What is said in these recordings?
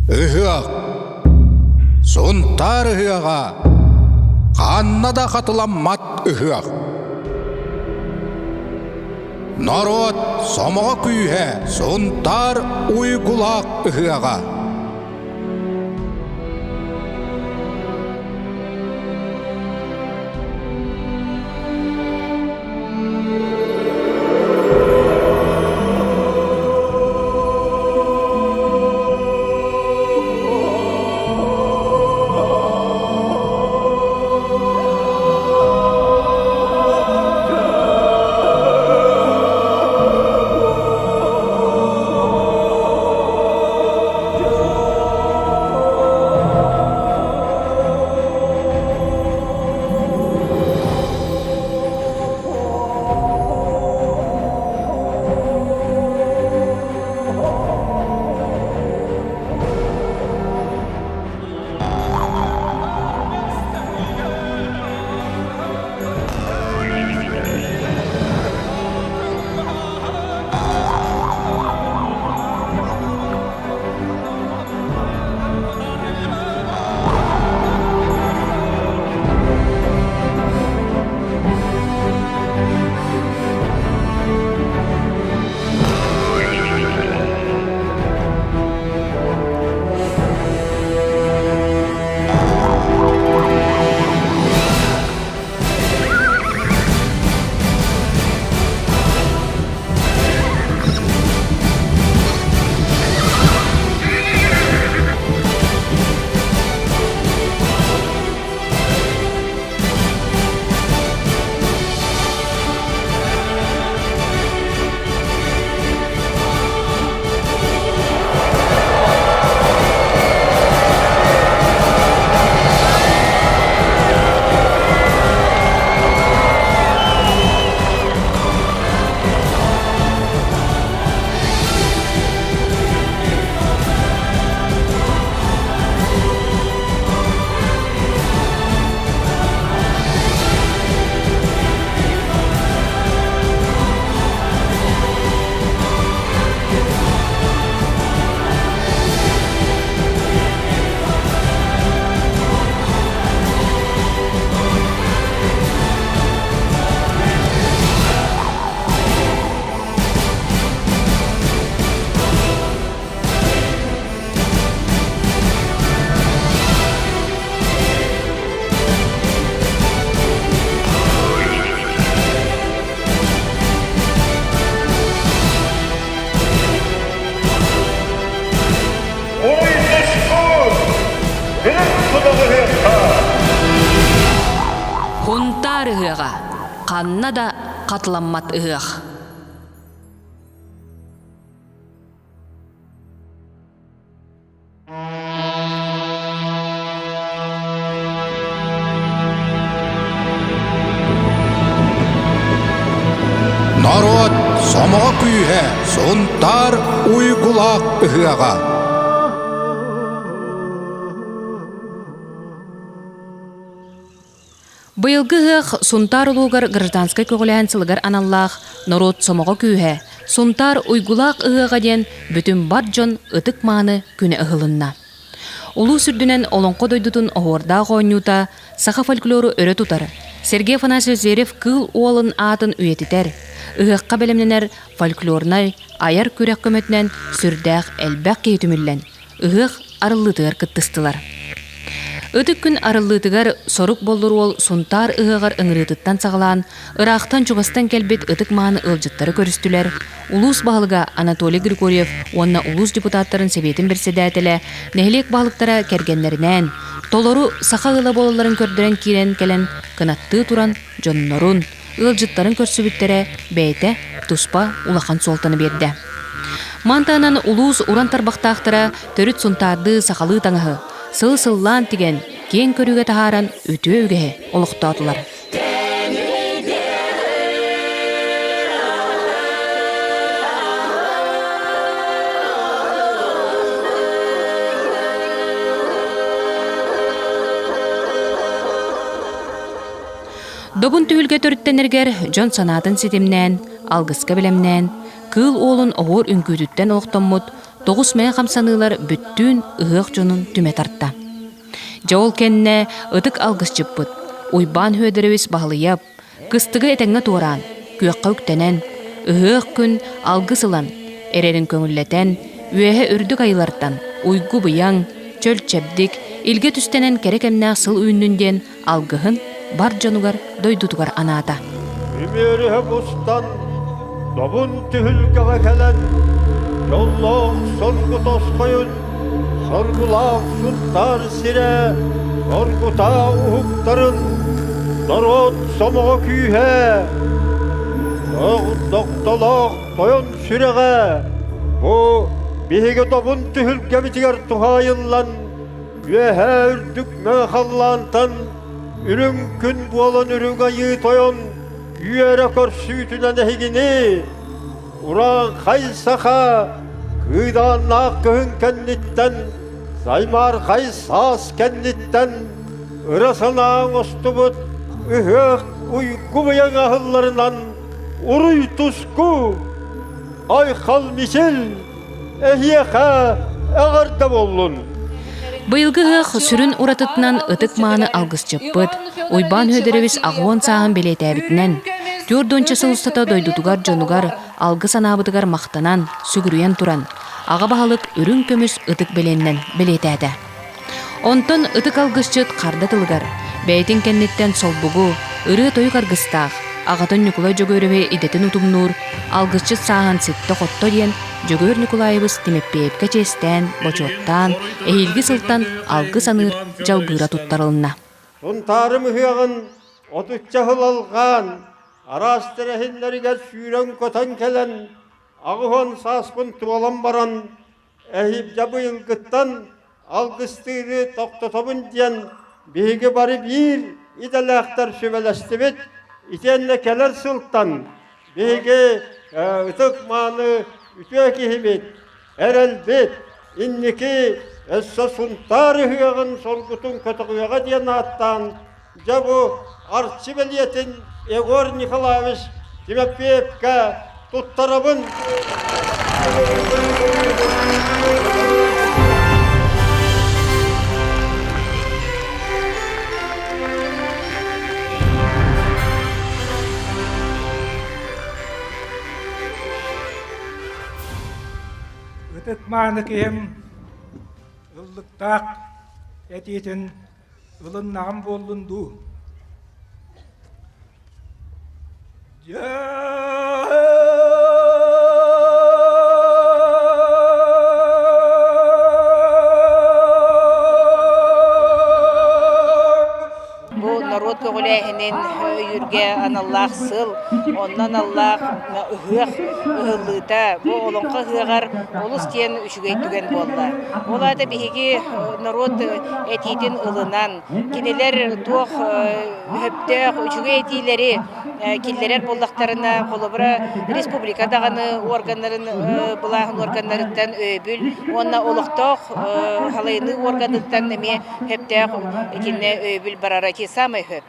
Ыһыах. Сунтаар ыһыаҕа. Ханна да хатыламмат ыһыах. Норуот сомоҕо күүһэ Сунтаар уйгулаах ыһыаҕа. Хунтаар ыһыаҕа ханна да хатыламмат ыһыах. Норуот сомоҕо күүһэ Сунтаар уйгулаах ыһыаҕа. Быйылгы ыһыах Сунтаар улуугар гражданскай көҕүлээһин сылыгар аналлаах Норуот сомоҕо күүһэ, Сунтаар уйгулаах ыһыаҕа диэн бүтүн бар дьон ытык-мааны күнэ ыһылынна. Улуус үрдүнэн Олоҥхо дойдутун оһуордаах оонньуута саха фольклору өрө тутар, Сергей Афанасьевич Зверев Кыыл Уолун аатын үйэтитэр, ыһыахха бэлэмнэнэр фольклорнай айар күрэх көмөтүнэн сүрдээх элбэх киһи түмүллэн, ыһыах арыллыытыгар кыттыстылар. Ытык күн арыллыытыгар сорук боллур уол Сунтаар ыһыаҕар ыҥырыытыттан саҕалаан, ыраахтан-чугастан кэлбит ытык-мааны ыалдьыттары көрүстүлэр, улуус баһылыга Анатолий Григорьев уонна улуус депутаттарын сэбиэтин бэрэссэдээтэлэ, нэһилиэк баһылыктара кэргэннэринээн, толору саха ыала буолалларын көрдөрөн киирэн кэлэн, кынаттыы туран дьоннорун, ыалдьыттарын көрсүбүттэрэ бэйэтэ туспа улахан суолтаны биэрдэ. Мантанан улуус уран тарбахтаахтара төрүт сунтаардыы сахалыы таҥаһы сыл-сыллаан тигэн, киэҥ көрүүгэ таһааран үтүө үгэһи олохтоотулар. Добун түһүлгэ төрүттэнэригэр дьон санаатын ситимнээн, алгыска бэлэмнээн, Кыыл Уолун оһуор үҥкүүтүттэн олохтоммут Тоҕус мэҥэ хамсаныылар бүттүүн ыһыах дьонун түмэ тарта. Дьэ ол кэннэ ытык алгысчыппыт Уйбаан Һүөдэрэбис Баһылыйап кыстыгы этэҥҥэ туораан, күөххэ үктэнэн, ыһыах күн алгыс ылан, эрэрин көҥүллэтэн, үөһэ үрдүк айылартан уйгу-быйаҥ, чөл-чэбдик, илгэ түстэнэн кэрэ кэмнээх сыл үүннүн диэн алгыһын бар дьонугар дойдутугар анаата. Үмүөрүһэ мустан, добун түһүлгэҕэ кэлэн, дьоллоох соргу тосхойун, соргулаах сунтаар сирэ, соргутаа уһуктарын, норуот сомоҕо күүһэ, дохтолоох тойон сүрэҕэ, бу биһиги добун түһүлгэбитигэр туһаайыллан Үөһээ үрдүк мэҥэ халлаантан үрүҥ күн буолан үрүҥ айыы тойон үөрэ көрсүүтүнэн эһигини урааҥхай саха кыыдааннаах кыһын кэнниттэн саймаархай саас кэнниттэн ыра санаа оҥостубут ыһыах уйгу быйаҥ аһылларынан уруй туску айхал мичил Эһиэхэ эҕэрдэ буоллун! Быйылгы ыһыах сүрүн уратытынан ытык-мааны алгысчыппыт Уйбаан Һүөдэрэбис аҕыон сааһын бэлиэтээбитинэн, түөрт уонча сыл устата дойдутугар дьонугар алгыс анаабытыгар махтанан, сүгүрүйэн туран, аҕа баһылык үрүҥ көмүс ытык бэлиэннэн бэлиэтээтэ. Онтон ытык алгысчыт харда тылыгар, бэйэтин кэнниттэн солбугу, ырыа-тойук аргыстаах, аҕатын Ньукулай Дьөгүөрэби идэтин утумнуур алгысчыт сааһын ситтэ-хотто диэн Дьөгүөр Ньукулаайабыс Тимэппиэйэпкэ чиэстээн, бочуоттаан, эһиилги сылтан алгыс аныыр дьалбыыра туттарылынна. Сунтаарым ыһыаҕын отучча сыл алҕаан, араас тэрээһиннэригэр сүүрэн-көтөн кэлэн, 80 сааспын туолан баран, Эһиилгэ быйылгыттан алгыстыыры тохтотобун диэн биһиги бары биир идэлээхтэр сүбэлэстибит. Итиэннэ кэлэр сылтан биһиги ытык-мааны үтүө киһибит, эрэлбит, инники өссө Сунтаар ыһыаҕын соргутун көтөҕүөҕэ диэн ааттаан, дьэ бу Арчы бэлиэтин Егор Николаевич Тимофеевка туттарабын. Ытык мааны киһим ыллыктаах этиитин ылыннаҕым буоллун дуу Бу норуот көҕүлээһинин өйүүргэ аналлаах сыл, онно аналлаах ыһыах ыһыллыыта бу Олоҥхо ыһыаҕар олус диэн үчүгэй түгэн буолла. Ол аата биһиги норуот этиитин ылынан, кинилэр туох өһөптөөх үчүгэй этиилэри киллэрэр буоллахтарына, холобура, республика даҕаны органнарын былааһын органнарыттан өйөбүл уонна олохтоох халайыныы органыттан эмиэ сөптөөх итиннэ өйөбүл барара ити саамай сөп.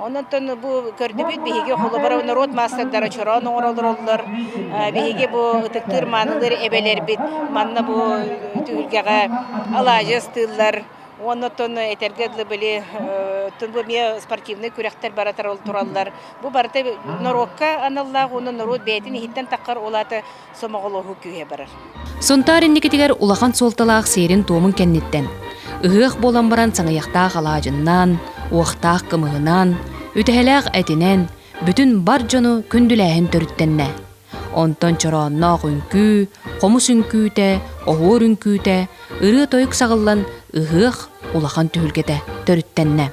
Онон бу көрдүбүт биһиги холобура норуот маастардара чороон оҥоролороллор. Биһиги бу ытыктыыр маанылыыр эбэлэрбит манна бу түһүлгэҕэ алаадьы астыыллар. Оннуттан этэргэ дылы били бу эмиэ спортивнай күрэхтэр бара тураллар. Бу барыта норуокка аналлаах уонна норуот бэйэтин иһиттэн таххар ол аата сомоҕолоһуу күүһэ барар. Сунтаар инникитигэр улахан суолталаах сиэрин-туомун кэнниттэн, ыһыах буолан баран саҥыйахтаах алаадьыннан, уохтаах кымыһынан, үтэһэлээх этинэн бүтүн бар дьону күндүлээһин төрүттэннэ. Онтон чороонноох үҥкүү, хомус үҥкүүтэ, оһуор үҥкүүтэ, ырыа-тойук саҕыллан ыһыах улахан түһүлгэтэ төрүттэннэ.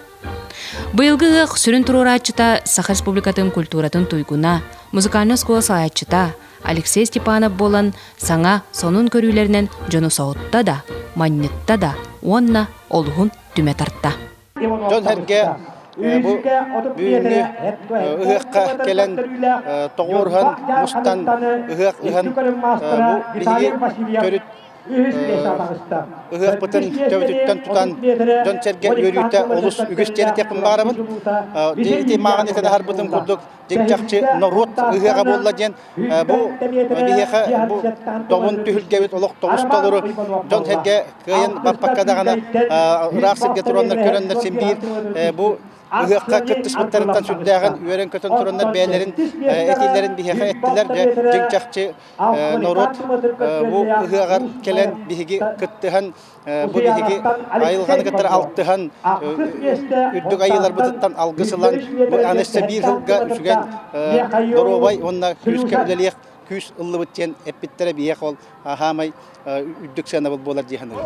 Быйылгы ыһыах сүрүн туруорааччыта Саха Республикатын культуратын туйгуна, музыкальнай оскуола салайааччыта Алексей Степанов буолан саҥа, сонун көрүүлэринэн дьону соһутта да, манньытта да уонна олуһун түмэ тарта. Дьон-сэргэ бу бүгүҥҥү ыһыахха кэлэн тоҕуоруһан, мустан ыһыах ыһан бу биһиги төрүт ыһыахпытын төбөтүттэн тутан дьон-сэргэ үөрүүтэ олус үгүс диэн этиэхпин баҕарабын. Ити мааҕын этэн аһарбытым курдук дьиҥ-чахчы норуот ыһыаҕа буолла диэн бу биһиэхэ бу добун түһүлгэбит олох тоҕус толору дьон-сэргэ кыайан баппакка даҕаны ыраах сиргэ тураннар көрөннөр син биир бу ыһыахха кыттыспыттарыттан сүрдээҕин үөрэн-көтөн тураннар бэйэлэрин этиилэрин биһиэхэ эттилэр дьэ дьиҥ-чахчы норуот бу ыһыаҕар кэлэн биһиги кыттыһан бу биһиги айылҕаны кытары алтыһан үрдүк айыыларбытыттан алгыс ылан бу аны өссө биир сылга үчүгэй доруобай уонна күүскэ үлэлиэх күүс ыллыбыт диэн эппиттэрэ биһиэхэ ол хаамай үрдүк сыанабыл буолар дии саныыбын.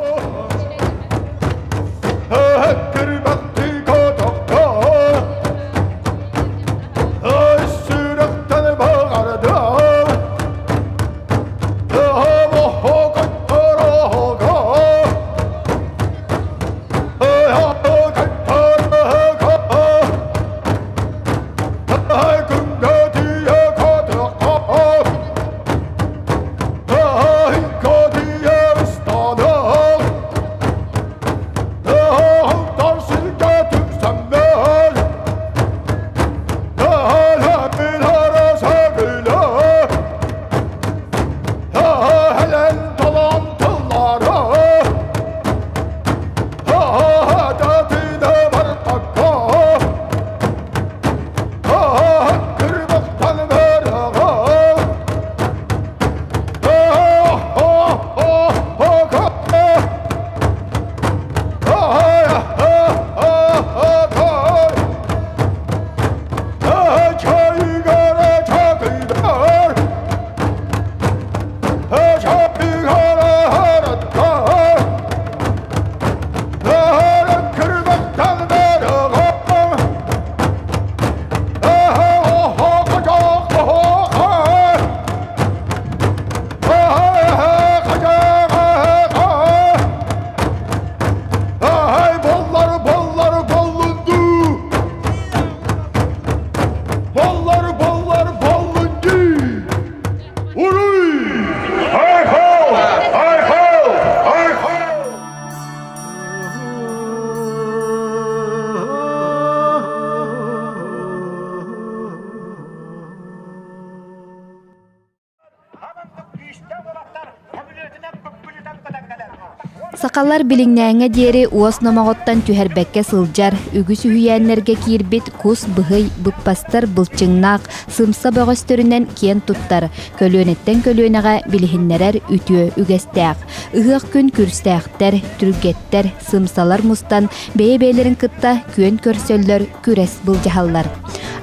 Сахалар билиҥнээҥҥэ диэри уос номоҕуттан түһэрбэккэ сылдьар, үгүс үһүйээннэргэ киирбит кус быһый, быппастар былчыҥнаах, сымса бөҕөстөрүнэн киэн туттар, көлүөнэттэн көлүөнэҕэ билиһиннэрэр үтүө үгэстээх. Ыһыах күн күрстээхтэр, түргэттэр, сымсалар мустан бэйэ-бэйэлэрин кытта күөн көрсөллөр, күрэс былдьаһаллар.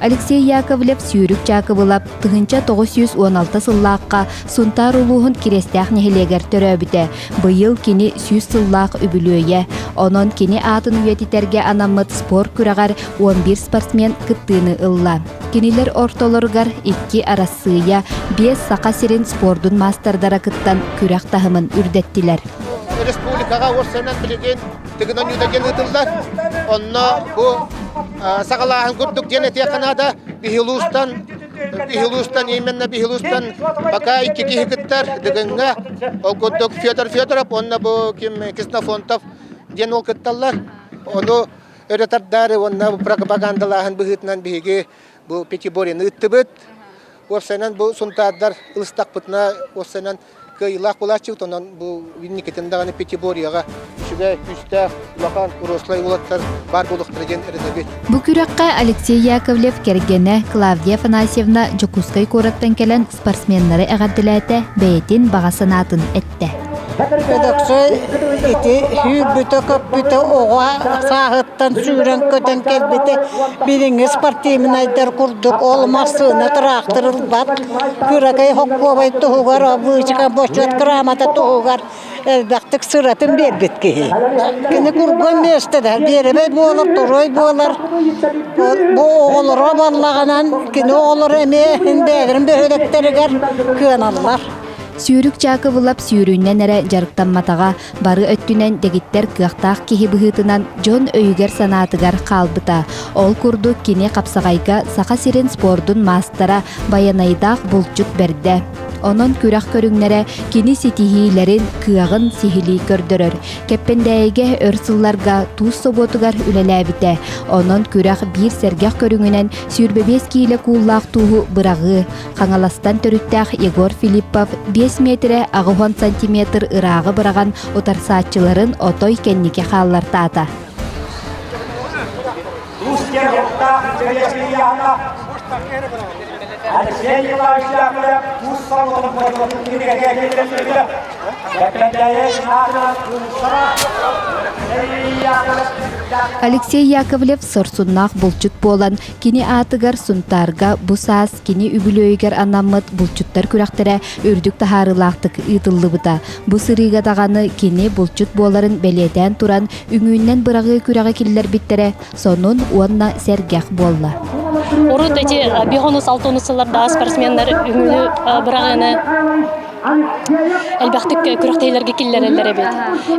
Алексей Яковлев Сүүрүк Дьаакыбылап 1916 сыллаахха Сунтаар улууһун Кириэстээх нэһилиэгэр төрөөбүтэ. Быйыл кини 100 сыллаах үбүлүөйэ. Онон кини аатын үйэтитэргэ анаммыт спорт күрэҕэр 11 спортсмен кыттыыны ылла. Кинилэр ортолоругар икки Арассыыйа, биэс Саха сирин спордун маастардара кыттан күрэх таһымын үрдэттилэр. Республикаҕа уопсайынан билигин Тыгын оонньуута диэн ыытыллар. Онно бу саҕалааһын курдук диэн этиэххэ наада. Биһи улуустан биһи улуустан именно биһи улуустан пока икки киһи кыттар Дыгыҥҥа. Ол курдук Федор Федоров уонна бу ким Ксенофонтов диэн ол кытталлар. Ону өрө тардаары уонна пропагандалааһын быһыытынан биһиги бу Пятиборьены ыыттыбыт. Уопсайынан бу сунтаардар ылыстахпытына уопсайынан кыайыылаах буолааччыбыт, онон бу инникитин даҕаны Пятиборьеҕа үчүгэй, күүстээх, улахан урослай уолаттар баар буолуохтара диэн эрэнэбит. Бу күрэххэ Алексей Яковлев кэргэнэ Клавдия Афанасьевна Дьокуускай куораттан кэлэн спортсменнары эҕэрдэлээтэ, бэйэтин баҕа санаатын эттэ. Өдөксөй ити сүүрбүтэ-көппүтэ оҕо сааһыттан сүүрэн-көтөн кэлбитэ билиҥҥи спортивнайдар курдук ол массыына тыраахтыр ылбат кыракый хоккуобай туһугар обычка бочуот грамота туһугар элбэхтик сыратын биэрбит киһи. Кини курган миэстэлэр биэрэбэй буолар, торуой буолар. Бу оҕолоро баллаҕынан кини оҕолоро эмиэ бэйэлэрин бөһүөлэктэригэр кыаналлар. Сүүрүк Чаакыбылап сүүрүүнэн эрэ дьарыктамматаҕа, бары өттүнэн дэгиттэр кыахтаах киһи быһыытынан дьон өйүгэр-санаатыгар хаалбыта. Ол курдук кини хапсаҕайга Саха сирин спордун маастара, байанайдаах булчут бэрдэ. Онон күрэх көрүҥнэрэ кини ситиһиилэрин, кыаҕын сиһилии көрдөрөр. Кэппэндээйигэ өр сылларга туус собуотугар үлэлээбитэ. Онон күрэх биир сэргэх көрүҥүнэн 25 киилэ кууллаах тууһу быраҕыы, Хаҥаластан төрүттээх Егор Филиппов 5 миэтирэ 80 сантиметр ырааҕы быраҕан утарсааччыларын отой кэнники хааллартаата. Алексей Яковлев сорсуннаах булчут буолан, кини аатыгар Сунтаарга бу саас кини үбүлүөйүгэр анаммыт булчуттар күрэхтэрэ үрдүк таһаарыылаахтык ыытыллыбыта. Бу сырыыга даҕаны кини булчут буоларын бэлиэтээн туран, үҥүүннэн быраҕыы күрэҕи киллэрбиттэрэ сонун уонна сэргэх буолла. Урут эти бихонус алтонус сыллардаах спортсменнар үҥүүнү быраҕыыны элбэхтик күрэхтэһиилэргэ киллэрэллэр эбит.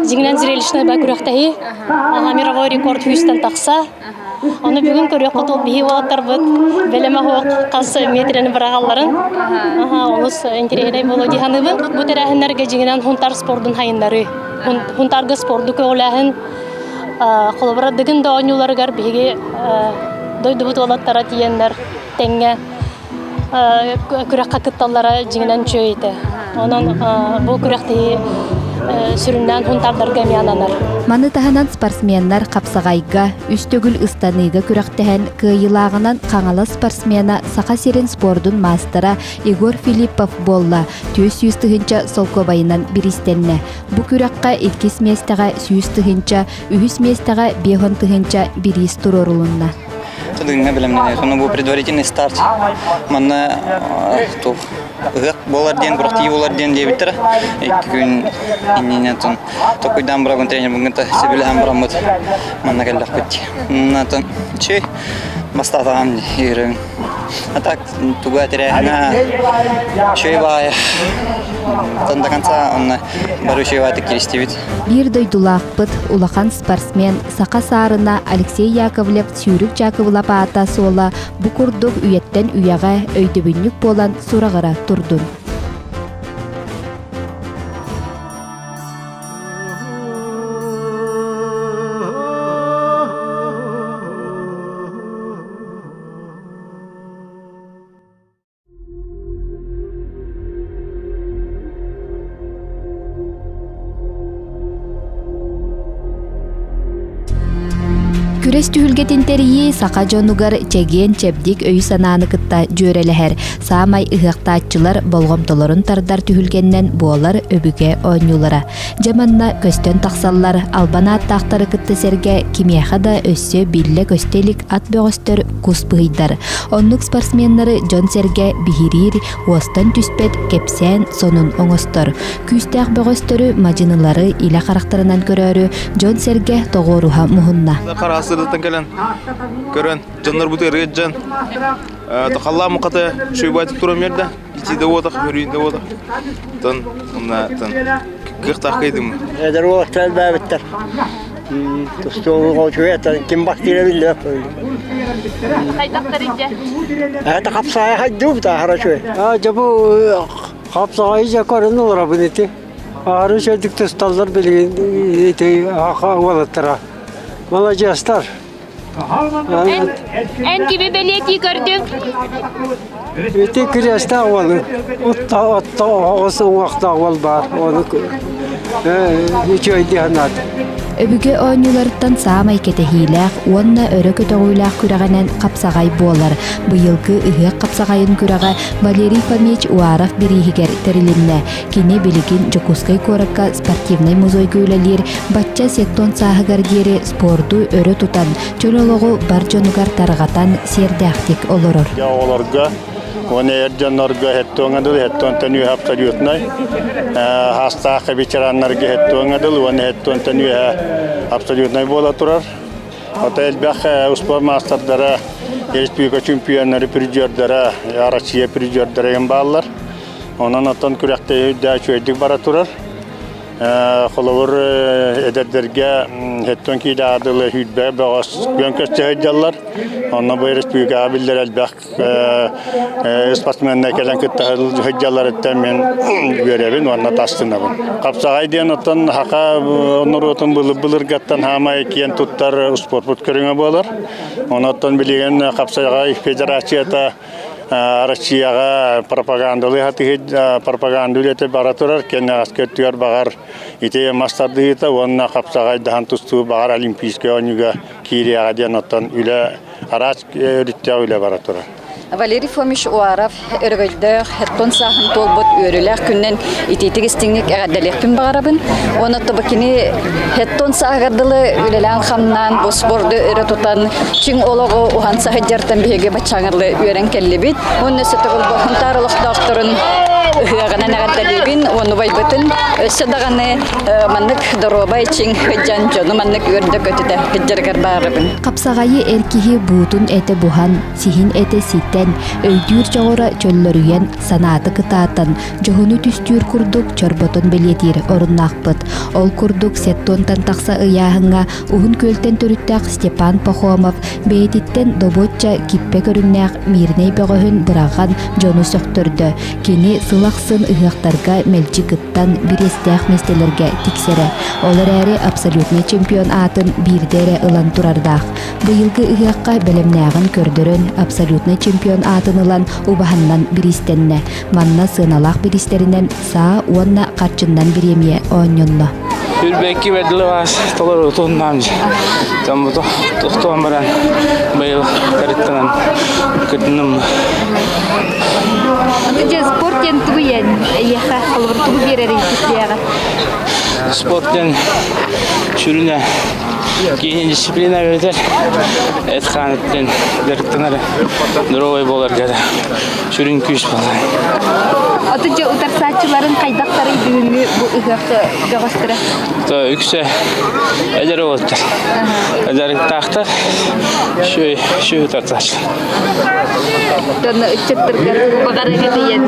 Дьиҥинэн зрелищный ба күрэхтэһии мировой рекорд сүүстэн тахса. Ону бүгүн көрүөххэ ол биһи уолаттарбыт бэлэмэ суох хас метрени быраҕалларын олус интэриэһинэй буолуо дии саныыбын. Бу тэрээһиннэргэ дьиҥинэн хунтар спордун хайыннарыы, хунтарга спорду көҕүлээһин холобура Дыгын да оонньууларыгар биһиги дойдубут уолаттара тиийэннэр тэҥҥэ күрэххэ кытталлара дьиҥинэн үчүгэй этэ. Онон бу күрэхтэһии сүрүннээн хунтаардарга эмиэ ананар. Маны таһынан спортсменнар хапсаҕайга, үс төгүл ыстаныыга күрэхтэһэн кыайыылааҕынан Хаҥалас спортсмена Саха сирин спордун маастара Егор Филиппов буолла, 400 тыһыынча солкуобайынан бириистэннэ. Бу күрэххэ иккис миэстэҕэ 100 тыһыынча, үһүс миэстэҕэ 50 тыһыынча бириис туруорулунна. Тыгыҥҥа бэлэмнэнэр. Ону бу предварительный старт. Манна туох ыһыах буолар диэн, күрэхтии буолар диэн диэбиттэрэ. Икки күн иннинэ токуйдаан барабын тренербин кытта сөбүлэһэн бараммыт манна кэллэхпит. Онтон чүй бастаатаҕым иирин. А так туга тэрээһинэ үчүгэй баҕайы. Тон до конца онно бары үчүгэй баҕайытык кииристибит. Биир дойдулаахпыт, улахан спортсмен, саха саарына Алексей Яковлев Сүүрүк Дьаакыбылап аата суола бу курдук үйэттэн үйэҕэ өйдөбүнньүк буолан сураҕыра турдун. Күрэс түһүлгэтин тэрийии саха дьонугар чэгиэн-чэбдик өйү-санааны кытта дьүөрэлэһэр, саамай ыһыахтааччылар болҕомтолорун тардар түһүлгэннэн буолар өбүгэ оонньуулара. Дьэ манна көстөн тахсаллар албан ааттаахтары кытта сэргэ кимиэхэ да өссө биллэ-көстө илик ат бөҕөстөр кус быһыйдар. Оннук спортсменнары дьон-сэргэ биһириир, уостан түспэт кэпсээн сонун оҥостор. Күүстээх бөҕөстөрү, мадьынылары илэ харахтарынан көрөөрү дьон-сэргэ тоҕуоруһа муһунна. Хараастырыттан кэлэн көрөн дьоннорбут ырыа дьон халлаан муката шөйбайтып туран берді итиде уотах өрүйінде уотах тон мына тон кыахтаах кыйдым Эдэр уолаттар элбээбиттэр. Тустууга үчүгэй ким бастыыра биллибэт. Хайдахтар идэ? Это хапсаҕай хайдыбыт аһара үчүгэй. Дьэ бу хапсаҕайы дьэ көрөн олоробун ити. Аһары үчүгэйдик тусталлар билигин ити уолаттара. Маладьыастар. Эн кими бэлиэтии көрдүҥ? Ити кириэстээх уолу. Отто отто оҕус уҥуохтаах уол баар. Ону үчүгэй дии санаатым. Өбүгэ оонньууларыттан саамай кэтэһиилээх уонна өрө көтөҕүүлээх күрэҕинэн хапсаҕай буолар. Быйылгы ыһыах хапсаҕайын күрэҕэ Валерий Фомич Уаров бирииһигэр тэрилиннэ. Кини билигин Дьокуускай куоракка спортивнай музейга үлэлиир, бачча сеттон сааһыгар диэри спорду өрө тутан, чөл олоҕу бар дьонугар тарҕатан сиэрдээхтик олорор. Оҕолорго уонна эр дьоннорго хеттуоҥа дылы хеттуонтан үөһэ абсолютнай хаастаах ветераннарга хеттуоҥа дылы уонна хеттуонтан үөһэ абсолютнай буола турар. Ото элбэх успуорт маастардара, республика чемпионнары, призердара, Россия призердара бааллар. Онон оттон күрэхтэһии үрдэ үчүгэйдик бара турар. Холобур, эдэрдэргэ хэттэн киилэ аадылы сүүрбэ бөҕөс күөн көстө сылдьаллар. Онно бу республикаҕа биллэр элбэх спортсменнар кэлэн кытта сылдьалларыттан мин үөрэбин уонна тастынабын. Хапсаҕай диэн оттон саха норуотун былыр-былыргаттан хаамай киэн туттар спорпут көрүҥэ буолар. Онон билигин хапсаҕай федерацията Россияҕа пропагандалыы сатыыр пропаганда үлэтэ бара турар. Кэнэҕэски өттүгэр баҕар ити мас тардыһыыта уонна хапсаҕайдаһан тустуу баҕар Олимпийскай оонньууга киириэҕэ диэн оттон үлэ араас өрүттээх үлэ бара турар. Валерий Фомич Уаров өрөгөйдөөх хеттон сааһын туолбут үөрүүлээх күнүнэн итиитик истиҥник эҕэрдэлиэхпин баҕарабын. Уонна тобу кини хеттон сааһыгар дылы үлэлээн-хамнаан бу спорду өрө тутан чиҥ олоҕу уһанса сылдьартан биһиги баччааҥҥа үөрэн кэллибит. Уонна өссө төгүл Хонтаар олохтоохторун ыһыаҕынан эҕэрдэлиибин уонна убайбытын өссө даҕаны маннык доруобай чиҥ сылдьан дьону маннык үөрдэ-көтүтэ сылдьарыгар баарыбын. Хапсаҕайы эр киһи буутун этэ буһан, сиһин этэ ситэн, өйдүүр дьоҕура чөллөрүйэн, санаата кытаатан, дьоһуну түстүүр курдук чорботон бэлиэтиир оруннаахпыт. Ол курдук сеттуонтан тахса ыйааһыҥҥа Уһун Күөлтэн төрүттээх Степан Пахомов бэйэтиттэн добуочча киппэ көрүҥнээх Мирнэй бөҕөһүн быраҕан дьону сөхтөрдө. Кини сыл ахсын ыһыахтарга мэлдьи кыттан бириэстээх миэстэлэргэ тиксэрэ. Ол эрээри абсолютнай чемпион аатын биирдэ эрэ ылан турардаах. Быйылгы ыһыахха бэлэмнээҕин көрдөрөн, абсолютнай чемпион аатын ылан убаһаннан бириистэннэ. Манна сыаналаах бириистэринэн саа уонна харчыннан бириэмийэ оонньонно. Үрбэкки бэдилибаас толору туннаан томбуту тохтоон баран быйыл карыттанан кытынным. Аты спорт диэн тугу иэн эйиэхэ холобур тугу биэрэрий кистиэҕэ? Спорт диэн сүрүнэ киһини дисциплина эбэтэр эт хаан өттүн дьарыктанар здоровый буоларга сүрүн күүс буолар. Аты дьэ утарсааччыларын хайдахтарый бүгүҥҥү бу ыһыах бөҕөстөрө? Үксэ эдэр уолаттар. Дьарыктаахтар, шүй утарсааччылар. Донно ыччаттаргар баҕарыҥа тиийэн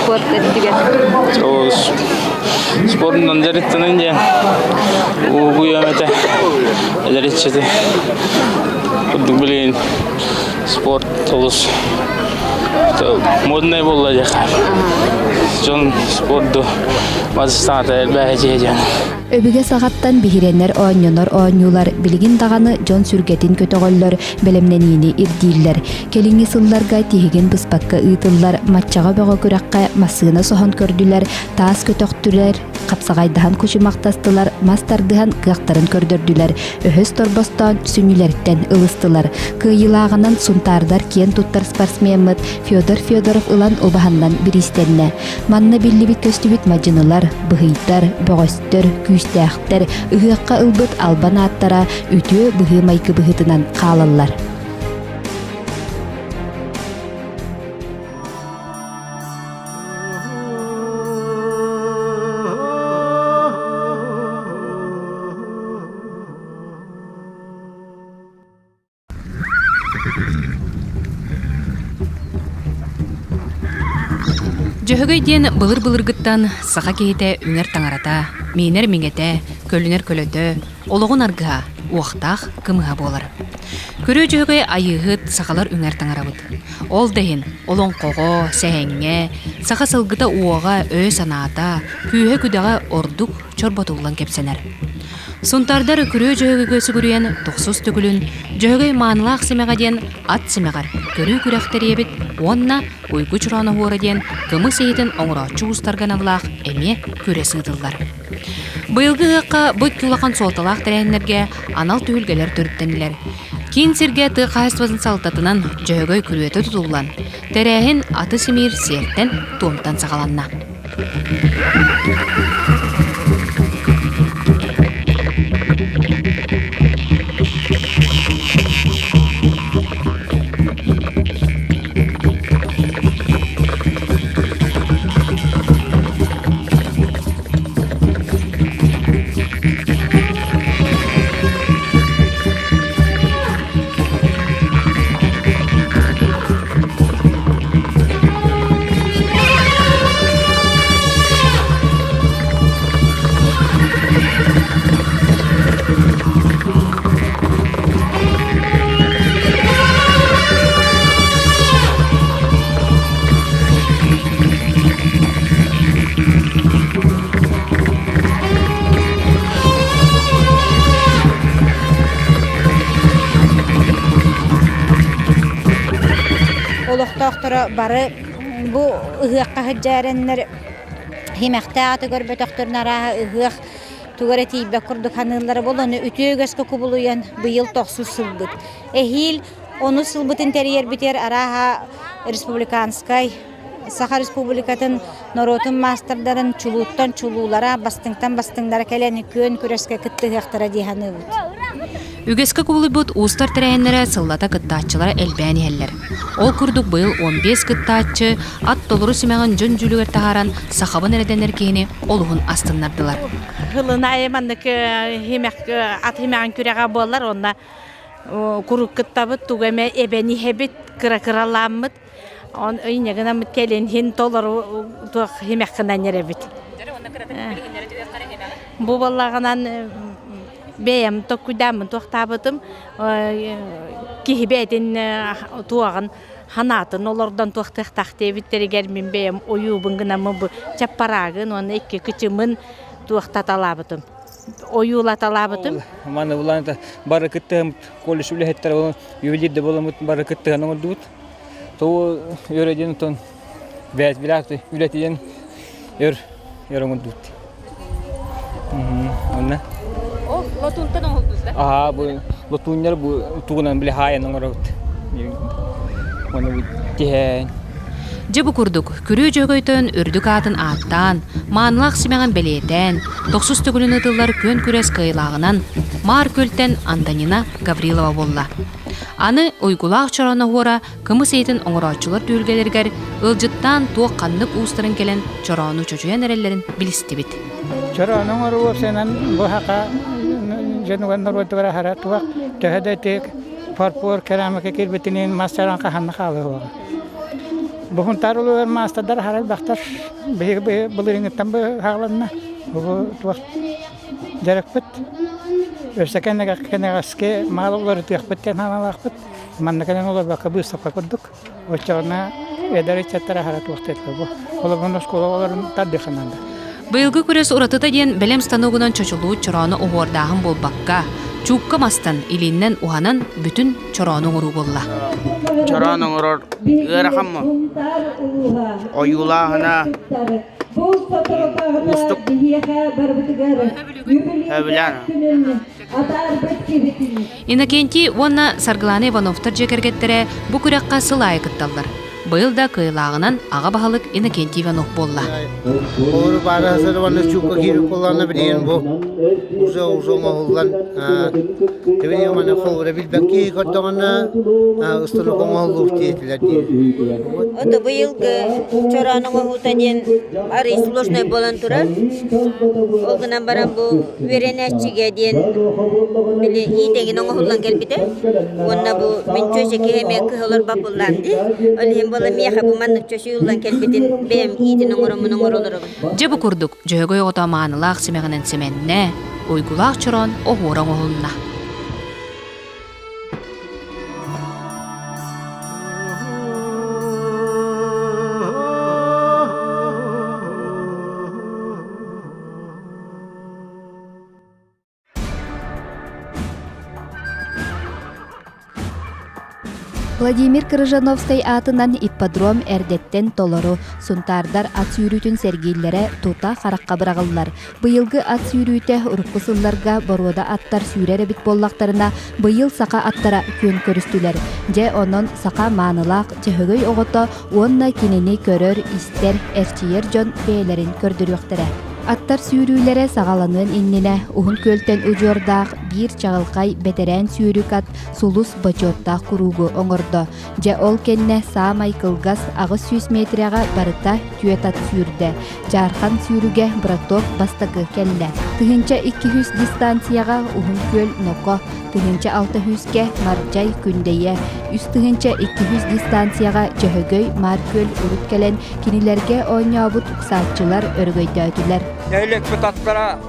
спорт өттүгэр. Спорунан дьарыктанан диэн угуйам этэ эдэр иччити. Курдук билигин спорт олус моднай буолла диэххэ. Дьон спорду мазыстаата элбээһи дьиэ диэн. Өбүгэ саҕаттан биһирэнэр оонньонор оонньуулар билигин даҕаны дьон сүргэтин көтөҕөллөр, бэлэмнэниини ирдииллэр. Кэлиҥҥи сылларга тиһигин быспакка ыытыллар маччаҕа бөҕө күрэххэ массыына соһон көрдүлэр, таас көтөхтүлэр, хапсаҕайдаһан кучумахтастылар, мас тардыһан кыахтарын көрдөрдүлэр, өһөс торбостоон сүнньүлэриттэн ылыстылар. Кыайыылааҕынан сунтаардар киэн туттар спортсмеммыт Федор Федоров ылан убаһаннан бириистэннэ. Манна биллибит-көстүбүт мадьынылар, быһыйдар, бөҕөстөр, күүстээхтэр ыһыахха ылбыт албан ааттара үтүө быһыы-майгы быһыытынан хаалаллар. Дьөһөгөй диэн былыр-былыргыттан саха киһитэ үҥэр таҥарата, миинэр миҥэтэ, көлүнэр көлөтө, олоҕун аргыһа, уохтаах кымыһа буолар. Көрүө Дьөһөгөй айыыһыт сахалар үҥэр таҥарабыт. Ол да иһин олоҥхоҕо, сэһэҥҥэ саха сылгыта уоҕа, өйө-санаата, күүһэ-күдэҕэ ордук чорботуллан кэпсэнэр. Сунтаардар Күрүө Дьөһөгөйгө сүгүрүйэн тохсус төгүлүн Дьөһөгөй маанылаах симэҕэ диэн ат симэҕэр көрүү күрэх тэрийэбит уонна Уйгу Чороон оһуора диэн кымыс иһитин оҥорооччу уустарга аналлаах эмиэ күрэс ыытыллар. Быйылгы ыһыахха бу икки улахан суолталаах тэрээһиннэргэ анал түһүлгэлэр төрүттэннилэр. Киин сиргэ тыа хаһаайыстыбатын салалтатынан Дьөһөгөй күрүөтэ тутуллан, тэрээһин аты симиир сиэртэн-туомтан саҕаланна. олохтоохторо бары бу ыһыахха сылдьаарэннэр химэхтээх аты көрбөтөхтөрүн арааһа ыһыах тугу эрэ тиийбэт курдук саныыллара буолуо. Ону үтүө үгэскэ кубулуйан быйыл тохсус сылбыт. Эһиил онус сылбытын тэрийэрбитигэр арааһа республиканскай Саха Республикатын норуотун маастардарын чулууттан чулуулара, бастыҥтан бастыҥнара кэлэн күөн күрэскэ кыттыһыахтара дии саныыбыт. Үгэскэ кубулуйбут уустар тэрээһиннэрэ сыллата кыттааччылара элбээн иһэллэр. Ол курдук быйыл 15 кыттааччы ат толору симэҕин дьон дьүүлүгэр таһааран сахабын эрэ дэнэр киһини олуһун астыннардылар. Ылына айы маннык ат химэҕин күрэҕэ буолар, онно куруук кыттабыт, тугу эмэ эбэн иһэбит, кыра-кыралааммыт. Он инньэ гынаммыт кэлин хин толору туох химэххинэн эрэбит. Бу буоллаҕынан бэйэм токкуйдааммын туохтаабытым киһи бэйэтин туоҕун ханаатын олордон туохтыахтаах диэбиттэригэр мин бэйэм ойуубун гынаммын бу чаппараагын уонна икки кычымын туохтаталаабытым ойуулаталаабытым. Маны булан бары кыттыһаммыт колледж үлэһиттэрэ ювелир да буоламмыт бары кыттыһан оҥордубут. Тоҕо өр диэн отон бэйэт билээт үлэтийэн өр өр оҥордубут. Онно. Ол латунтан оҥордубут да? Аа бу латуннар бу тугунан били хаайан оҥоробут. Оны бу тиһээн. Дьэ бу курдук, күрүө дьөһөгөйтөн үрдүк аатын ааттаан, маанылаах симэҕин бэлиэтээн, тохсус төгүлүн ыытыллар күөн күрэс кыайыылааҕынан Маар Күөлтэн Антонина Гаврилова буолла. Аны Уйгулаах чороон оһуора кымыс иһитин оҥорооччулар түһүлгэлэригэр ыалдьыттаан туох ханнык уустарын кэлэн чороону чочуйан эрэллэрин билистибит. Чороону оҥоруу уопсайынан бу саха дьонугар норуотугар аһара туох төһө да ити фарфор керамика киирбитинин мас чороон хаһанна хаалыа Бу Хунтаар улууһугар маастардар аһара элбэхтэр. Биһиги былырыыҥҥыттан быһаҕаланна. Бу туох дьарыкпыт. Өссө кэнэҕэски маал уларытыахпыт диэн санаалаахпыт. Манна кэлэн олорбокко быыстапка курдук. Оччоҕуна эдэр ыччаттар аһара туохтуохтар бу. Холобур, оскуола оҕолорун тардыахха наада. Быйылгы күрэс уратыта диэн бэлэм станогунан чочулуу чороону оһуордааһын буолбакка, чуукка мастан, илииннэн уһанан бүтүн чороону оҥоруу буолла. Чороон оҥорор ыарахан Ойуулааһына уустук. Сөбүлээн. Иннокентий уонна Саргылана Ивановтар дьиэ кэргэттэрэ бу күрэххэ сыл аайы кытталлар. Быйыл да кыайылааҕынан аҕа баһылык Иннокентий Иванов буолла. Олору баара сырыбанна чуукка киирик буоллаҕына билигин бу уже уже оҥоһуллан билигин маны холбура билбэкки көрдөҕүнэ ыстырык оҥоһуллуух диэтилэр дии. Ото быйылгы чороон оҥоһуута диэн арый сложный буолан турар. Ол гынан баран бу үөрэнээччигэ диэн били иитэҥин оҥоһуллан кэлбитэ. Уонна бу мин чүөчэки эмиэ кыһылар бапыллаан дии. Ол иһин буола миэхэ бу маннык чөчүйүллан кэлбитин бэйэм иитин оҥороммун оҥоролоробун. Дьэ бу курдук Дьөһөгөй оҕото маанылаах симэҕинэн симэннэ, уйгулаах чороон оһуора оҥоһулунна. Владимир Крыжановскай аатынан ипподром эрдэттэн толору, сунтаардар ат сүүрүүтүн сэргииллэрэ тута харахха быраҕыллар. Быйылгы ат сүүрүүтэ урукку сылларга боруода аттар сүүрэр эбит буоллахтарына, быйыл саха аттара күөн көрүстүлэр. Дьэ, онон саха маанылаах Дьөһөгөй оҕото уонна кинини көрөр, истэр, эрчийэр дьон бэйэлэрин көрдөрүөхтэрэ. Аттар сүүрүүлэрэ саҕаланыан иннинэ Уһун Күөлтэн удьуордаах биир чаҕылхай бэтэрээн сүүрүк ат Сулус бочуоттаах куруугу оҥордо. Дьэ ол кэннэ саамай кылгас 800 метрэҕэ барыта түөрт ат сүүрдэ. Дьаархан сүүрүгэ браток бастакы кэллэ. 1200 дистанцияҕа Уһун Күөл Ноко, 1600-кэ Мардьай Күндэйэ, 3200 дистанцияҕа Дьөһөгөй Маар Күөл урут кэлэн Кинилэргэ оонньообут уксааччылар өрөгөйдөөтүлэр. Нэһилиэкпит аттара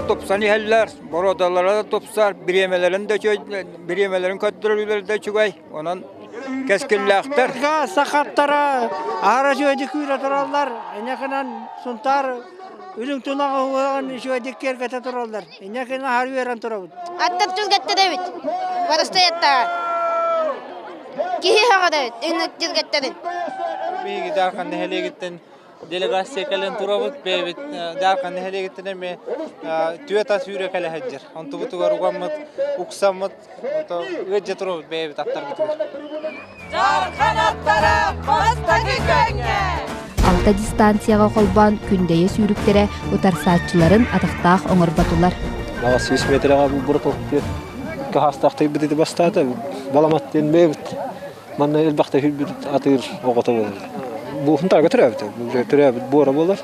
тупсан иһэллэр, боруодалара да тупсар, бириэмэлэрин да бириэмэлэрин көрдөрүүлэрэ да үчүгэй. Онон кэскиллээхтэр. Сахаттара аара үчүгэйдик күүрэ тураллар. Инньэкинэн Сунтаар үрүҥ тунаҕы уһуоҕун үчүгэйдик киэргэтэ тураллар. Инньэкинэн аһары үөрэн турабыт. Аттар түргэттэр эбит. Барыстай аттаҕа. Киһи сөҕөрөбүт, үҥүктүргэттэрин. Биһиги Дархан нэһилиэгиттэн делегация кэлэн турабыт. Бэйэбит Дархан нэһилиэгиттэн эмиэ түөрт ат сүүрэ кэлэ сылдьар. Онтубутугар угаммыт, уксаммыт, ыалдьа турабыт бэйэбит аттарбытыгар. Дархан аттара бастакы күөҥҥэ! Алта дистанцияҕа холбоон Күндэйэ сүүрүктэрэ утарсааччыларын атахтаах оҥорботулар. Аҕыс 100 метрэҕэ булбура Хаастаахтыйбыт ити бастаата, баламат диэн бэйэбит манна элбэхтэ хүрбүт атыыр оҕото буолар. Буухунтарга төрөөбүт, төрөөбүт буора буолар.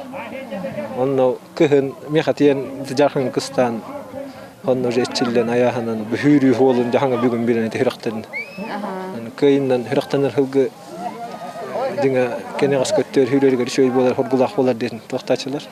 Онно кыһын миэхэ тиийэн дьархаҥ кыстаан онно уже иччиллэн айааһынан бүһүүрүү хуолун дьаһаҥа бүгүн билэн ити хүрөхтэн кыайыннан хүрөхтөнөр сылгы дьиҥэ кэнэҕэс көттөр хүүрэригэр үчүгэй буолар хоргулаах буолар диэн туохтааччылар.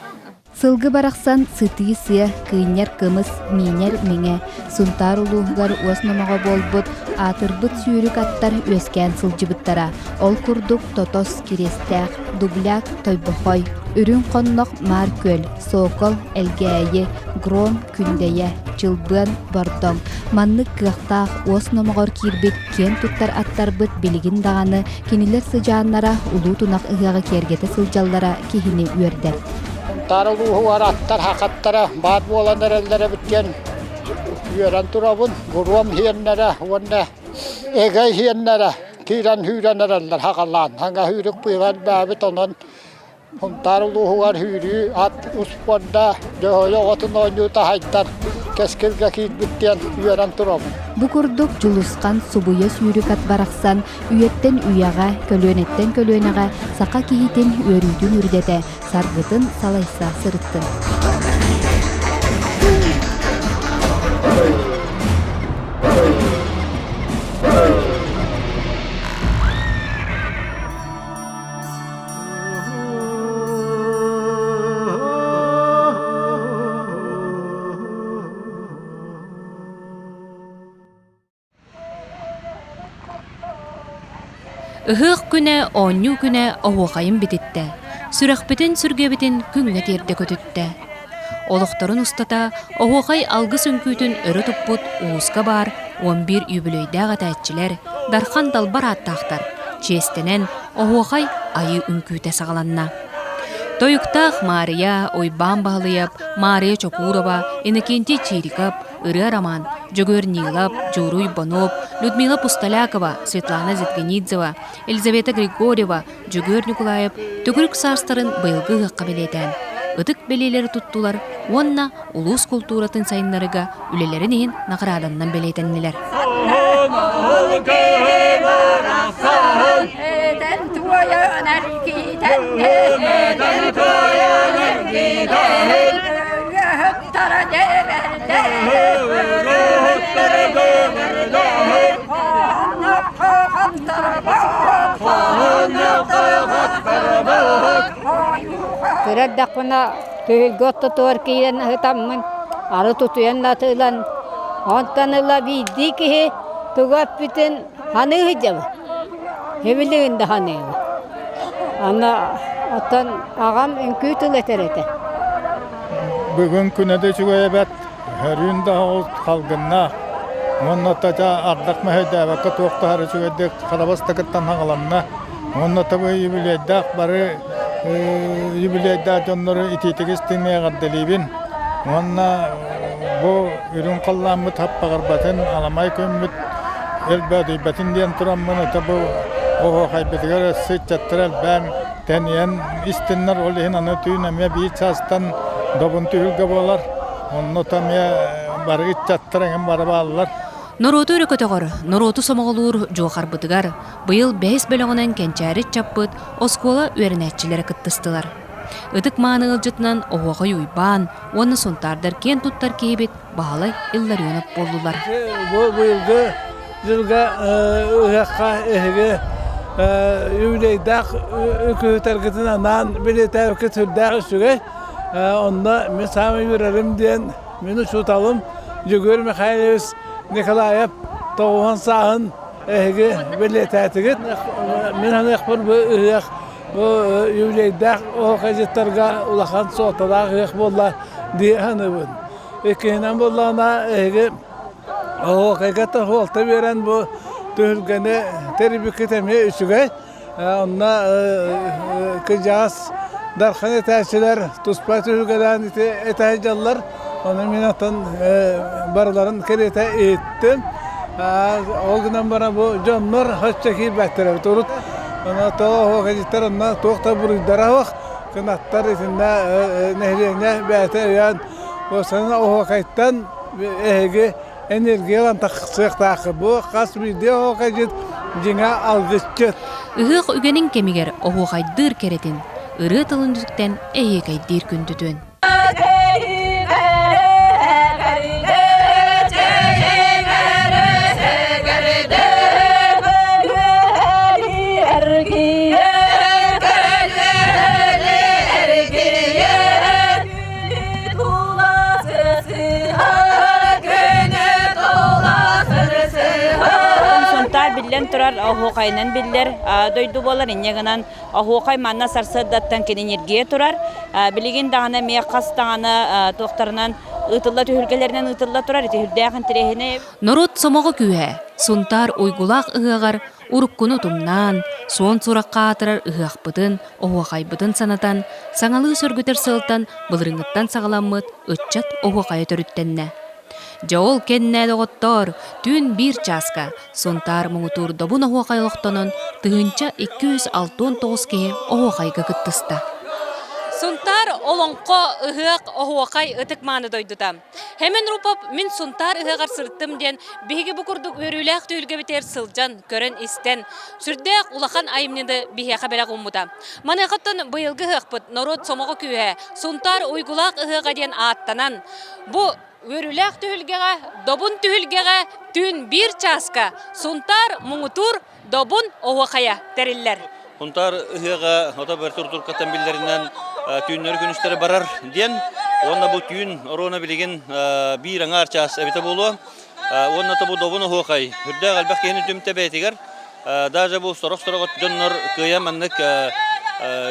Сылгы барахсан сытыы сыа, кыынньар кымыс, миинэр миҥэ, Сунтаар улууһугар уос номоҕо буолбут аатырбыт сүүрүк аттар үөскээн сылдьыбыттара. Ол курдук Тотос, Кириэстээх, Дубляк, Тойбохой, Үрүҥ Хоннох, Маар Күөл, Сокол, Элгээйи, Гром, Күндэйэ, Чылбыан, Бордоҥ. Маннык кыахтаах уос номоҕор киирбит киэн туттар аттарбыт билигин даҕаны кинилэр сыдьааннара Улуу Тунах ыһыаҕы киэргэтэ сылдьаллара киһини үөрдэр. Сунтаар улууһугар аттар хахаттара баар буолан эрэллэр эбит диэн үөрэн турабын. Гуром иһиэннэрэ уонна Эгэй иһиэннэрэ киирэн сүүрэн эрэллэр хаҕалаан. Хаҥа сүүрүк быыһа элбээбит, онон Сунтаар улууһугар сүүрүү ат успуорда Дьөһөгөй оҕотун оонньуута хайдар кэскилгэ киирбит диэн үөрэн турабын. Бу курдук Дьулусхан субуйа сүүрүк ат барахсан үйэттэн үйэҕэ, көлүөнэттэн көлүөнэҕэ саха киһитин үөрүүтүн үрдэтэ, саргытын салайса сырыттын. Ыһыах күнэ, оонньуу күнэ оһуохайын бититтэ, сүрэхпитин-сүргэбитин күҥҥэ тиэрдэ көтүттэ. Олохторун устата оһуохай алгыс үҥкүүтүн өрө туппут улууска баар 11 үбүлүөйдээх этээччилэр, Дархан далбар ааттаахтар, чиэстэнэн оһуохай айыы үҥкүүтэ саҕаланна. Тойуктаах Маарыйа, Уйбаан Баһылыйап, Маарыйа Чокурова, Иннокентий Чириков, Ырыа Роман, Дьөгүөр Нилов, Дьууруй Бонуоп, Людмила Пустолякова, Светлана Зитканидзева, Елизавета Григорьева, Дьөгүөр Ньукулаев төгүрүк саастарын быйылгы ыһыахха бэлиэтээн, ытык бэлиэлэри туттулар уонна улуус култууратын сайыннарыыга үлэлэрин иһин наҕарааданнан бэлиэтэннилэр. Кыра эрдэхпинэ Түһүлгэ ортотугар киирэн аһытаммын, ары тутуйан да атыылан, онтон ыла биирдии киһи тугу эппитин ханыы сылдьабын. Һибилигин да ханыыбын. Аны оттон аҕам үҥкүү тыл этэр этэ. Бүгүн күнэ да үчүгэй эбэт, өрүүн да халгыннаах. Уонна тата ардах мэһэйдээбэккэ туох да үчүгэйдик хара бастакыттан хаҥаланна. Уонна тобу юбилейдаах бары юбилейдаах дьоннору итиитик истиҥник эҕэрдэлиибин. Уонна бу үрүҥ халлааммыт хаппаҕырбатын, аламай күммүт элбээтийбэтин диэн тураммын ото бу оһуохайбытыгар өссө ыччаттар элбээн тэнийэн истиннэр. Ол иһин аны түүн эмиэ биир чаастан добун түһүлгэ буолар. Онно эмиэ бары ыччаттар эҥин бары бааллар. Норуоту өрө көтөҕөр, норуоту сомоҕолуур дьуохарбытыгар быйыл бэһис бөлөҕүнэн кэнчээри ыччаппыт оскуола үөрэнээччилэрэ кыттыстылар. Ытык-мааны ыалдьытынан Оһуохай Уйбаан уонна сунтаардар киэн туттар киһибит Баһылай Илларионов буоллулар. Бу быйылгы дьылга ыһыахха эһиги юбилейдаах үкүһүтэргитин анаан билиэтээбиккит сүрдээх үчүгэй. Онно мин саамай үөрэрим диэн мин учууталым Дьөгүөр Михайлович Николаев тоҕуһан сааһын эһиги бэлиэтээтигит. Мин саныахпар бу ыһыах бу юбилейдаах оһуохайдьыттарга улахан суолталаах ыһыах буолла дии саныыбын. Иккиһинэн буоллаҕына эһиги оһуохайга суолта биэрэн бу түһүлгэни тэрийбиккит эмиэ үчүгэй. Онно кыдьаас дархан этээччилэр туспа түһүлгэлээн ити этэ сылдьаллар. Ону мин оттон барыларын кэриэтэ иһиттим. Ол гынан баран бу дьоннор соччо киирбэттэр эбит. Урут онно тоҕо оһуокайдьыттар онно туох да буруйдара суох. Кынаттар итиннэ нэһилиэнньэ бэйэтэ өйөөн уопсайынан оһуокайтан эһиги энергия ылан тахсыахтааххыт. Бу хас биирдии оһуокайдьыт дьиҥэ алгысчыт. Ыһыах үгэнин кэмигэр оһуохайдыыр кэрэтин, ырыа тылын үтүктэн эһиэкэйдиир күндүтүн. Сунтаар биллэн турар оһуохайынан биллэр дойду буолар инньэ гынан оһуохай манна сарсыардаттан кини ньиргийэ турар билигин даҕаны эмиэ хас даҕаны туохтарынан ыытылла түһүлгэлэринэн ыытылла турар ити сүрдээх интэриэһинэй Норуот сомоҕо күүһэ Сунтаар уйгулаах ыһыаҕар уруккуну утумнаан, суон сурахха аатырар ыһыахпытын, оһуохайбытын санатан, саҥалыы сөргүтэр сыалтан былырыыҥҥыттан саҕаламмыт ыччат оһуохайа төрүттэннэ. Дьэ ол кэннэ, доҕоттоор, түүн биир чааска Сунтаар муҥутуур добун оһуохай олохтонон, 1269 киһи оһуохайга кыттыста. Сунтаар олоҥхо, ыһыах, оһуохай ытык-мааны дойдута. Хэмэн Рупов мин Сунтаар ыһыаҕар сырыттым диэн биһиги бу курдук үөрүүлээх түһүлгэбитигэр сылдьан, көрөн-истэн, сүрдээх улахан айымньыны биһиэхэ бэлэх ууммута. Маныахаттан быйылгы ыһыахпыт норуот сомоҕо күүһэ Сунтаар уйгулаах ыһыаҕа диэн ааттанан, бу үөрүүлээх түһүлгэҕэ, добун түһүлгэҕэ түүн биир чааска Сунтаар муҥутуур Добун оһуохайа тэриллэр. Хунтаар ыһыаҕа ото бэр туртуркаттан биллэринэн түүннэри күнүстэри барар диэн уонна бу түүн оруона билигин биир аҥаар чаас эбитэ буолуо. Уонна бу добун оһуохай үрдээх элбэх киһини түмтэ бэйэтигэр. Даже бу сорох-сорох дьоннор кыайа маннык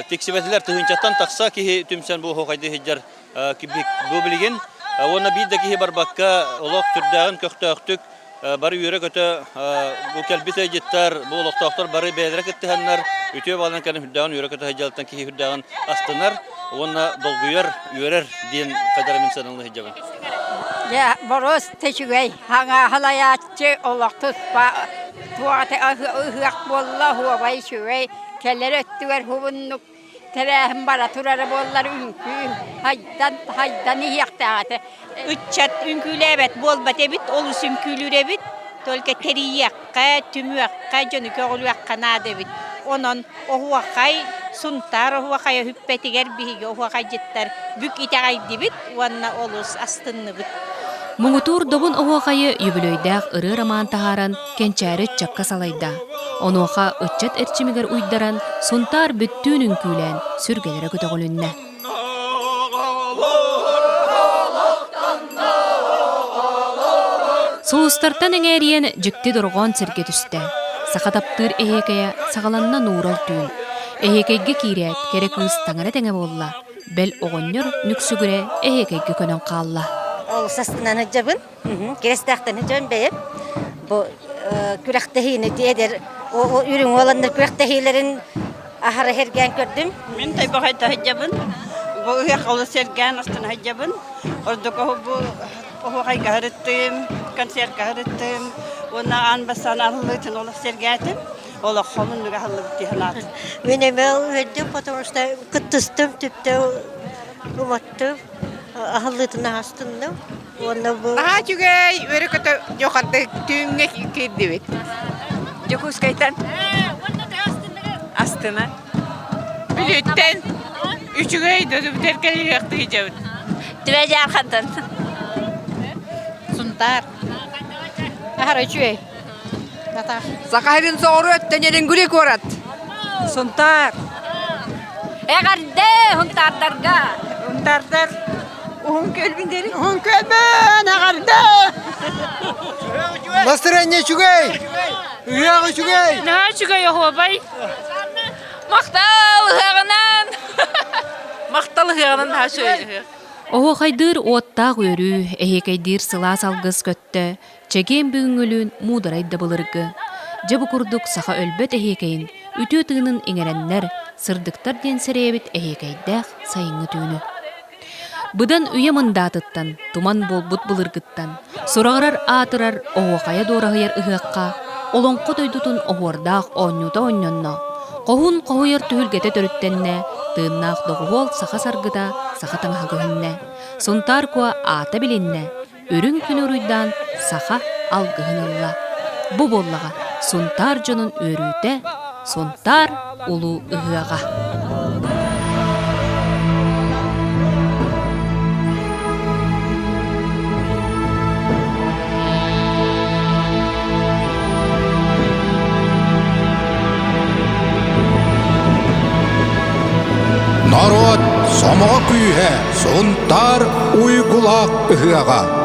тиксибэтилэр тыһыынчаттан тахса киһи түмсэн бу оһуохайды сылдьар бу билигин. Уонна биир да киһи барбакка олох сүрдээҕин көхтөөхтүк бары үөрэ-көтө бу кэлбит ыалдьыттар, бу олохтоохтор бары бэйэлэрэ кыттыһаннар, үтүө баҕаланан кэлэн үрдээҕин үөрэ-көтө сылдьалыттан киһи үрдээҕин астынар уонна долгуйар, үөрэр диэн хайдара мин саналыы сылдьабын. Дьэ, боруос үчүгэй, хаҥааһылайааччы олох туспа туох ыһыах буолла, оһуобай үчүгэй, кэлэр өттүгэр хубуннук Тэрээһин бара турара буоллар үҥкүү хайдан хайдан иһиэхтээх этэ. Ыччат үҥкүүлээбэт буолбат эбит, олус үҥкүүлүүр эбит. Только тэрийиэххэ, түмүөххэ, дьону көҕүлүөххэ наада эбит. Онон оһуохай, Сунтаар оһуохайа бүппэтигэр биһиги оһуохайдьыттар бүк итэҕэйдибит уонна олус астынныбыт. Муҥутуур добун оһуохайы үбүлүөйдээх ырыа роман таһааран кэнчээри ыччакка салайда. Онуоха ыччат эрчимигэр уйдаран, Сунтаар бүттүүн үҥкүүлээн, сүргэлэрэ көтөҕүлүннэ. Сулустартан эҥээрийэн дьикти дорҕоон сиргэ түстэ. Саха таптыыр эһиэкэйэ саҕаланна нуурал түүн. Эһиэкэйгэ киирээт, кэрэ кыыс таҥара тэҥэ буолла. Бэл оҕонньор нүксүгүрэ эһиэкэйгэ көнөн хаалла. Олус астынан сылдьабын. Кирэстээхтэн сылдьабын бэйэм. Бу күрэхтэһиини эдэр үрүҥ уоланнар күрэхтэһиилэрин аһара сэргээн көрдүм. Мин Тойбохойто сылдьабын. Бу ыһыах олус сэргээн астына сылдьабын. Ордук бу оһуохайга сырыттым, концертка сырыттым. Уонна аан бастаан арыллыытын олус сэргээтим. Олоххо муннуга аһыллыбыт дии санаатым. Мин эмэ үөрдүм, потому что кыттыстым, түптэ уматтым, аһыллыытын аһастынным. Уонна бу Наһаа үчүгэй, үөрэ-көтө дьохарда түүҥҥэ киирдибит. Дьокуускайтан. Астына. Бүлүүттэн. Үчүгэй додубутер кэлиһиэхтии дьэбит. Түбэ Дьаархантан. Сунтаар. Аһара үчүгэй. Саха сирин соҕуруу өттө Нерюнгри куорат. Сунтаар. Эҕэрдэ Сунтаардарга. Сунтаардар Уһун күөлбүн дери. Уһун күөлбүн эҕэрдэ. Настроение үчүгэй. Ыһыах үчүгэй. Наһаа үчүгэй оһуобай. Махтал ыһыаҕынан. Махтал ыһыаҕынан наһаа үчүгэй ыһыах. Оһуохайдыыр уоттаах үөрүү, эһиэкэйдиир сылаас алгыс көттө, чэгиэн бүгүҥҥүлүүн муударай да былыргы. Дьэ бу курдук саха өлбөт эһиэкэйин үтүө тыынын иҥэрэннэр, сырдыктар диэн сэрэйэбит эһиэкэйдээх сайыҥҥы түүнү. Быдан үйэ мындаатыттан, туман буолбут былыргыттан, сураҕырар аатырар оһуохайа дуораһыйар ыһыахха олоҥхо дойдутун оһуордаах оонньуута оонньонно, хоһуун хоһуйар түһүлгэтэ төрүттэннэ, тыыннаах доҕуһуол саха саргыта саха таҥаһа көһүннэ, Сунтаар Куо аата билиннэ, үрүҥ күнү уруйдаан саха алгыһын ылла. Бу буоллаҕа Сунтаар дьонун үөрүүтэ, Сунтаар улуу ыһыаҕа. Норуот сомоҕо күүһэ Сунтаар уйгулаах ыһыаҕа.